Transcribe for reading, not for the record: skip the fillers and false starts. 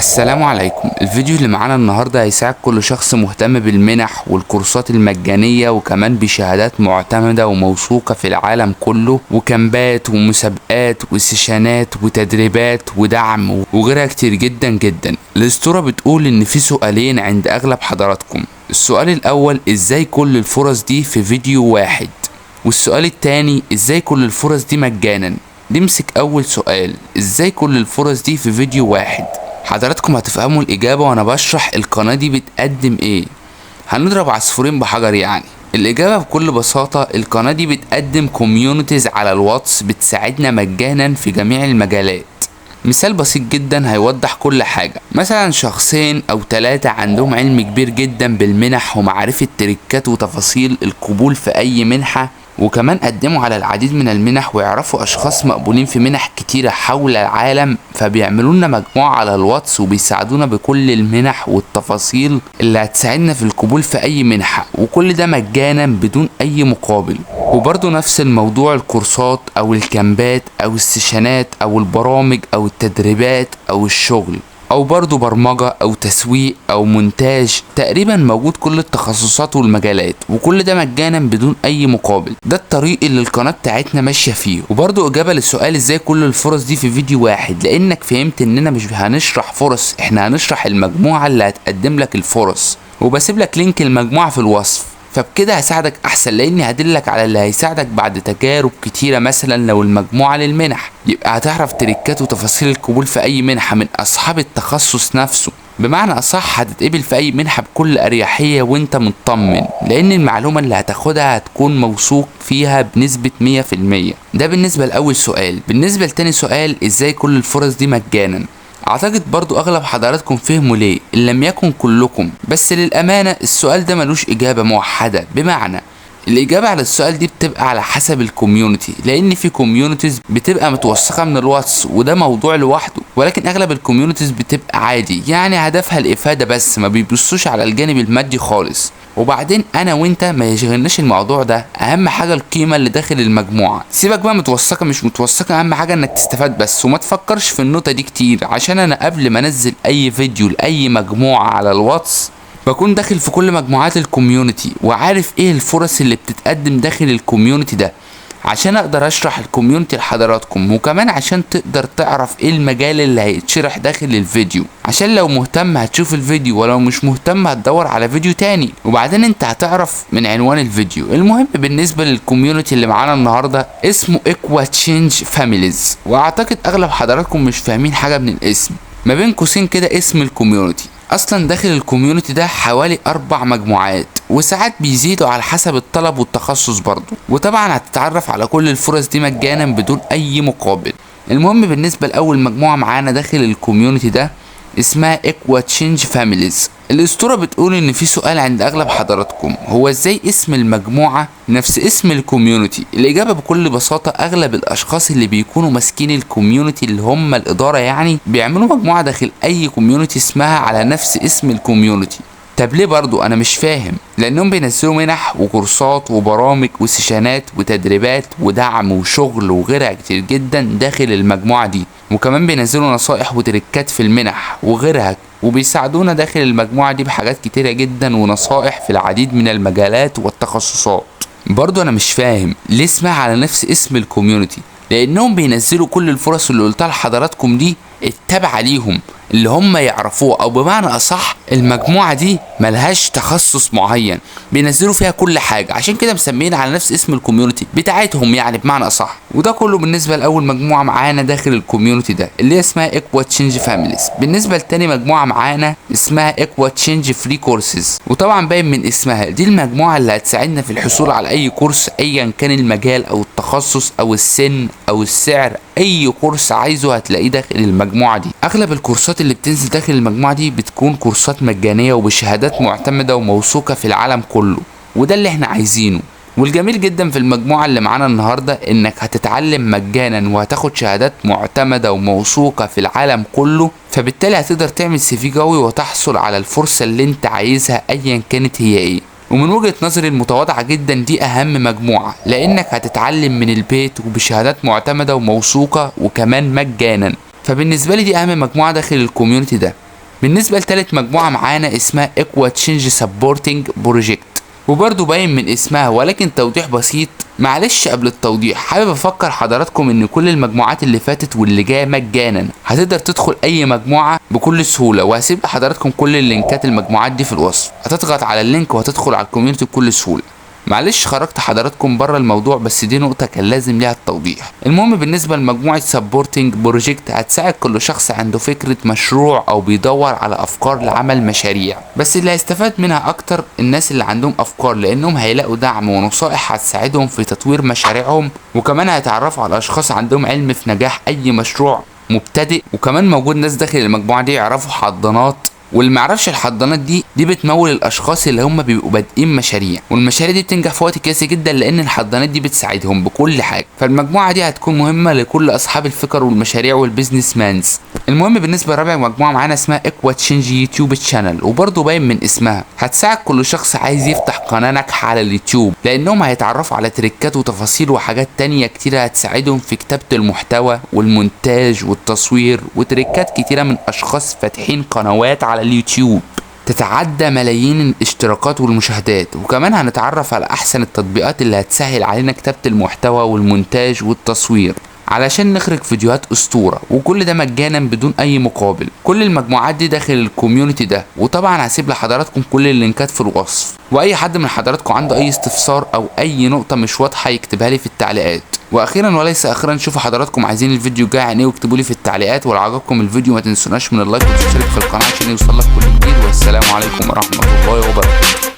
السلام عليكم. الفيديو اللي معانا النهاردة هيساعد كل شخص مهتم بالمنح والكورسات المجانية، وكمان بشهادات معتمدة وموثوقة في العالم كله، وكامبات ومسابقات وسيشنات وتدريبات ودعم وغيرها كتير جدا جدا. الأسطورة بتقول إن في سؤالين عند أغلب حضراتكم. السؤال الأول، إزاي كل الفرص دي في فيديو واحد؟ والسؤال التاني، إزاي كل الفرص دي مجانا؟ نمسك أول سؤال، إزاي كل الفرص دي في فيديو واحد؟ حضراتكم هتفهموا الإجابة وأنا بشرح القناة دي بتقدم إيه. هنضرب عصفورين بحجر يعني. الإجابة بكل بساطة، القناة دي بتقدم communities على الواتس بتساعدنا مجانا في جميع المجالات. مثال بسيط جدا هيوضح كل حاجة. مثلا شخصين أو 3 عندهم علم كبير جدا بالمنح ومعرفة تريكات وتفاصيل القبول في أي منحة، وكمان قدموا على العديد من المنح ويعرفوا أشخاص مقبولين في منح كتيرة حول العالم، فبيعملوا لنا مجموعة على الواتس وبيساعدونا بكل المنح والتفاصيل اللي هتساعدنا في القبول في أي منحة، وكل ده مجانا بدون أي مقابل. وبرضه نفس الموضوع الكورسات أو الكامبات أو السيشنات أو البرامج أو التدريبات أو الشغل، أو برضه برمجة أو تسويق أو مونتاج، تقريبا موجود كل التخصصات والمجالات، وكل ده مجانا بدون أي مقابل. ده الطريق اللي القناة بتاعتنا ماشية فيه. وبرضه إجابة للسؤال إزاي كل الفرص دي في فيديو واحد، لأنك فهمت إننا مش هنشرح فرص، إحنا هنشرح المجموعة اللي هتقدم لك الفرص، وبسيب لك link المجموعة في الوصف. فبكده هساعدك احسن، لاني هدلك على اللي هيساعدك بعد تجارب كتيرة. مثلا لو المجموعة للمنح، يبقى هتعرف تريكات وتفاصيل القبول في اي منحة من اصحاب التخصص نفسه. بمعنى اصح هتتقبل في اي منحة بكل اريحية وانت مطمن، لان المعلومة اللي هتاخدها هتكون موثوق فيها بنسبة 100%. ده بالنسبة لاول سؤال. بالنسبة لتاني سؤال، ازاي كل الفرص دي مجانا؟ اعتقد برضو اغلب حضراتكم فهموا ليه، ان لم يكن كلكم. بس للامانة السؤال ده ملوش اجابة موحدة، بمعنى الاجابة على السؤال دي بتبقى على حسب ال community، لان في communities بتبقى متوثقة من الواتس وده موضوع لوحده، ولكن اغلب ال communities بتبقى عادي، يعني هدفها الافادة بس، ما بيبصوش على الجانب المادي خالص. وبعدين انا وانت ما يشغلناش الموضوع ده، اهم حاجة القيمة اللي داخل المجموعة. سيبك بقى متوثقة مش متوثقة، اهم حاجة انك تستفاد بس، وما تفكرش في النقطة دي كتير، عشان انا قبل ما انزل اي فيديو لاي مجموعة على الواتس بكون داخل في كل مجموعات ال community وعارف ايه الفرص اللي بتتقدم داخل ال community ده، عشان اقدر اشرح ال community لحضراتكم، وكمان عشان تقدر تعرف ايه المجال اللي هيتشرح داخل الفيديو، عشان لو مهتم هتشوف الفيديو، ولو مش مهتم هتدور على فيديو تاني، وبعدين انت هتعرف من عنوان الفيديو. المهم بالنسبة لل community اللي معانا النهاردة اسمه Equa Change Families، واعتقد اغلب حضراتكم مش فاهمين حاجة من الاسم، ما بين قوسين كده اسم ال community. اصلا داخل ال community ده حوالي 4 مجموعات، وساعات بيزيدوا على حسب الطلب والتخصص برضو، وطبعا هتتعرف على كل الفرص دي مجانا بدون اي مقابل. المهم بالنسبة لأول مجموعة معانا داخل ال community ده اسمها Equa Change Families. الاسطورة بتقول ان في سؤال عند اغلب حضراتكم، هو ازاي اسم المجموعة نفس اسم ال community؟ الاجابة بكل بساطة، اغلب الاشخاص اللي بيكونوا ماسكين ال community اللي هم الادارة يعني بيعملوا مجموعة داخل اي community اسمها على نفس اسم ال community. طب ليه برضو؟ انا مش فاهم. لانهم بينزلوا منح وكورسات وبرامج وسيشنات وتدريبات ودعم وشغل وغيرها كتير جدا داخل المجموعة دي، وكمان بينزلوا نصائح وتريكات في المنح وغيرها، وبيساعدونا داخل المجموعة دي بحاجات كتيرة جدا ونصائح في العديد من المجالات والتخصصات. برضو انا مش فاهم ليه اسمها على نفس اسم ال community، لانهم بينزلوا كل الفرص اللي قلتها لحضراتكم دي التابعة ليهم اللي هم يعرفوه، او بمعنى اصح المجموعة دي ملهاش تخصص معين، بينزلوا فيها كل حاجة، عشان كده مسميين على نفس اسم ال community بتاعتهم يعني بمعنى اصح. وده كله بالنسبة لاول مجموعة معانا داخل ال community ده اللي هي اسمها Equa Change Families. بالنسبة لتاني مجموعة معانا اسمها Equa Change Free Courses، وطبعا باين من اسمها دي المجموعة اللي هتساعدنا في الحصول على اي كورس ايا كان المجال او التخصص او السن او السعر، اي كورس عايزه هتلاقيه داخل المجموعة دي. اغلب الكورسات اللي بتنزل داخل المجموعة دي بتكون كورسات مجانية وبشهادات معتمدة وموثوقة في العالم كله، وده اللي احنا عايزينه. والجميل جدا في المجموعة اللي معانا النهاردة انك هتتعلم مجانا وهتاخد شهادات معتمدة وموثوقة في العالم كله، فبالتالي هتقدر تعمل CV قوي وتحصل على الفرصة اللي انت عايزها ايا كانت هي ايه. ومن وجهة نظري المتواضعة جدا دي اهم مجموعة، لانك هتتعلم من البيت وبشهادات معتمدة وموثوقة وكمان مجانا، فبالنسبة لي دي اهم مجموعة داخل ال community ده. بالنسبة لتالت مجموعة معانا اسمها Equa Change Supporting Project، وبرضه باين من اسمها ولكن توضيح بسيط. معلش قبل التوضيح حابب افكر حضراتكم ان كل المجموعات اللي فاتت واللي جاية مجانا، هتقدر تدخل اي مجموعة بكل سهولة، وهسيب لحضراتكم كل اللينكات المجموعات دي في الوصف. هتضغط على ال link وهتدخل على ال community بكل سهولة. معلش خرجت حضراتكم بره الموضوع، بس دي نقطة كان لازم ليها التوضيح. المهم بالنسبة لمجموعة Supporting Project هتساعد كل شخص عنده فكرة مشروع او بيدور على افكار لعمل مشاريع، بس اللي هيستفاد منها اكتر الناس اللي عندهم افكار، لانهم هيلاقوا دعم ونصائح هتساعدهم في تطوير مشاريعهم، وكمان هيتعرفوا على اشخاص عندهم علم في نجاح اي مشروع مبتدئ. وكمان موجود ناس داخل المجموعة دي يعرفوا حضانات، واللي معرفش الحضانات دي بتمول الاشخاص اللي هم بيبقوا بادئين مشاريع، والمشاريع دي بتنجح في وقت قياسي جدا لان الحضانات دي بتساعدهم بكل حاجة. فالمجموعه دي هتكون مهمة لكل اصحاب الفكر والمشاريع وال business mans. المهم بالنسبة لرابع مجموعة معانا اسمها Equa Change YouTube Channel، وبرده باين من اسمها هتساعد كل شخص عايز يفتح قناة ناجحة على اليوتيوب، لانهم هيتعرفوا على تريكات وتفاصيل وحاجات تانية كتيرة هتساعدهم في كتابه المحتوى والمونتاج والتصوير، وتريكات كتيرة من اشخاص فاتحين قنوات على اليوتيوب تتعدى ملايين الاشتراكات والمشاهدات. وكمان هنتعرف على احسن التطبيقات اللي هتسهل علينا كتابة المحتوى والمونتاج والتصوير علشان نخرج فيديوهات اسطورة، وكل ده مجانا بدون اي مقابل. كل المجموعات دي داخل ال community ده، وطبعا هسيب لحضراتكم كل اللينكات في الوصف. واي حد من حضراتكم عنده اي استفسار او اي نقطة مش واضحة يكتبها لي في التعليقات. واخيرا وليس اخيرا، شوفوا حضراتكم عايزين الفيديو الجاي عن ايه واكتبوا لي في التعليقات. ولو عجبكم الفيديو ما تنسوناش من ال like وتشترك في القناة عشان يوصلك كل جديد. والسلام عليكم ورحمة الله وبركاته.